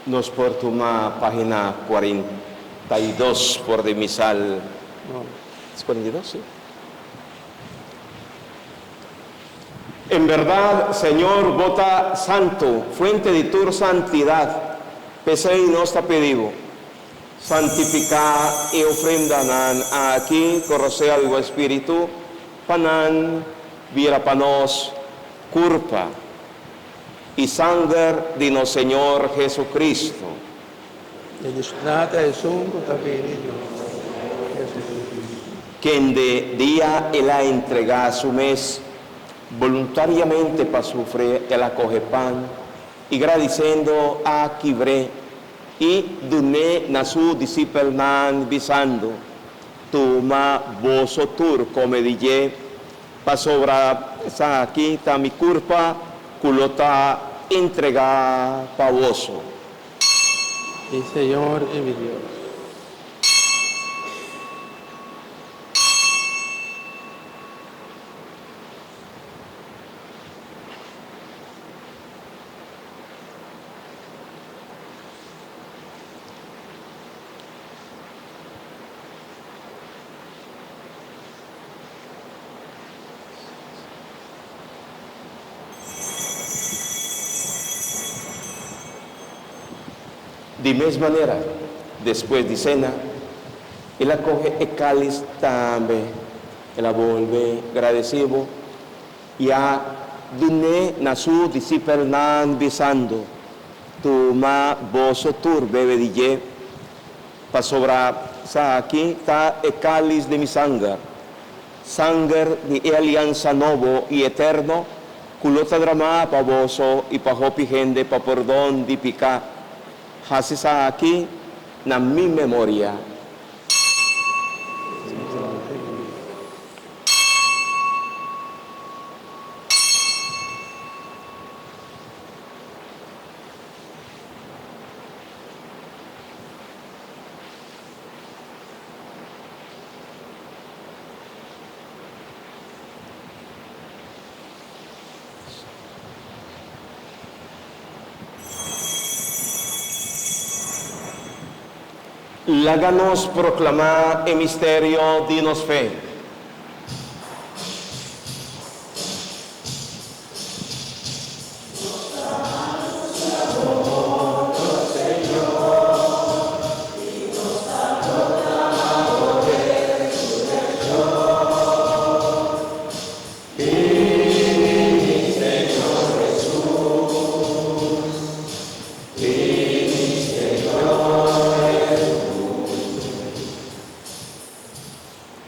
Nos por tuma pagina 42 for di misal. No, es 42, sí. En berdad, Señor, bo ta santu, fuente di tur santidad. P'esei nos ta pidi bo, santificá e ofrendanan aki cu rosea di bo Spiritu, pa nan bira pa nos curpa i sanger di nos Señor Jesucristo. Bendishoná ta esun ku ta bini di nos Señor Jesucristo. Kende dia el a entregá su mes boluntariamente pa sufri, el a kohe pan, i gradisendo a kibr'é i dun'é na su disipelnan, bisando, Tuma boso tur kome di dje, Pasobra esaki ta mi kurpa ku lo ta entregá pa boso. Mi Señor i mi Dios. Di mes manera, despues di sena, el a kohe e kális tambe, el a bolbe gradesibo i a dun'é na su disipelnan, bisando, Tuma boso tur bebe di dje, Pasobra esaki ta e kális di mi sanger, sanger di e aliansa nobo i eterno ku lo ta dramá pa boso i pa hopi hende pa pordon di piká. Hasi esaki na mi memoria. Laga nos proklamá e misterio di nos fe.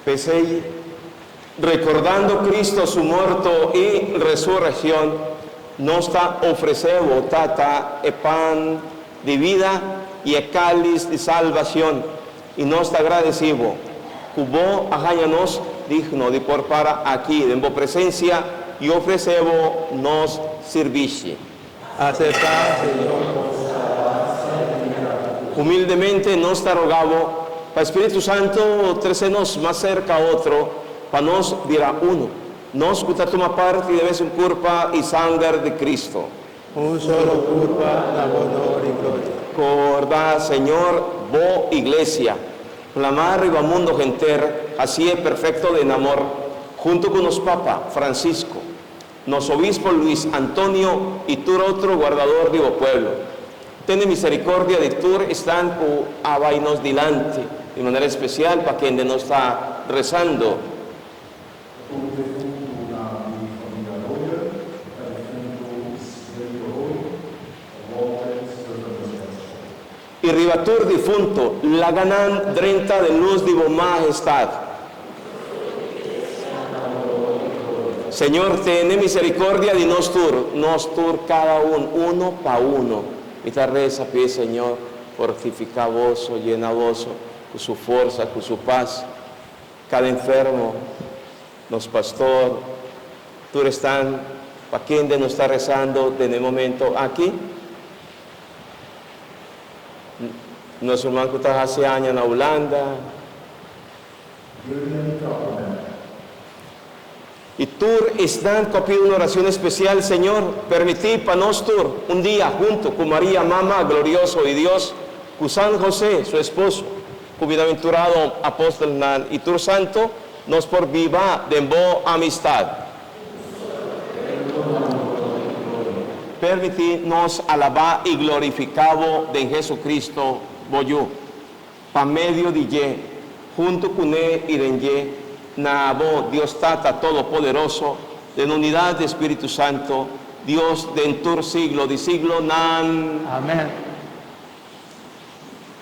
P'esei, rekordando Cristo su morto i resureccion, nos ta ofrecé bo, Tata, e pan di bida i e cáliz di salbacion, i nos ta agradecí bo cu bo a haña nos digno di por para aki den bo presencia i ofrecé bo nos sirbishi. Aceptá, Señor, nos alabansa i gratitud. Humildemente nos ta roga bo pa Spiritu Santo trece nos mas cerca otro pa nos bira uno, nos cu ta tuma parti den mesun curpa y sanger di Cristo. Un solo curpa na bo honor y gloria. Corda, Señor, bo Iglesia, plamá riba mundo henter, hacié perfecto den amor, junto cu nos Papa, Francisco, Nos obispo Luis Antonio y tur otro guardador di bo pueblo. Tene misericordia di tur esnan cu a bay nos dilanti, di manera especial pa kende nos ta rezando. Tur defuntonan di familia Royer ta defunto Silverio Roy, Walter Silverman. Y riba tur difunto, laga nan drenta den luz di bo Mahestad. Señor, tene misericordia di nos tur, nos tur cada un, uno pa uno. Mi ta reza p'e Señor fortifica boso, yena boso cu su forsa, cu su paz. Cada enfermo, nos pastor, tur esnan pa kende nos ta rezando den e momento aki. Nos ruman ku ta hasi aña na Hulanda. I Tur esnan ku a pidi un orashon espesial, Señor, permití pa nos tur, un dia, huntu ku Maria, Mama glorioso di Dios, ku San José, su esposo, ku bienaventurado apòstelnan i tur santu, nos por biba den bo amistat. Permití nos alabá i glorifiká bo den Jesucristo, bo Yu. Pa medio di dje, huntu kuné i den dje, na abo, Dios Tata Todopoderoso, den unidat di Spiritu Santo, Dios den tur siglo di siglonan. Amèn.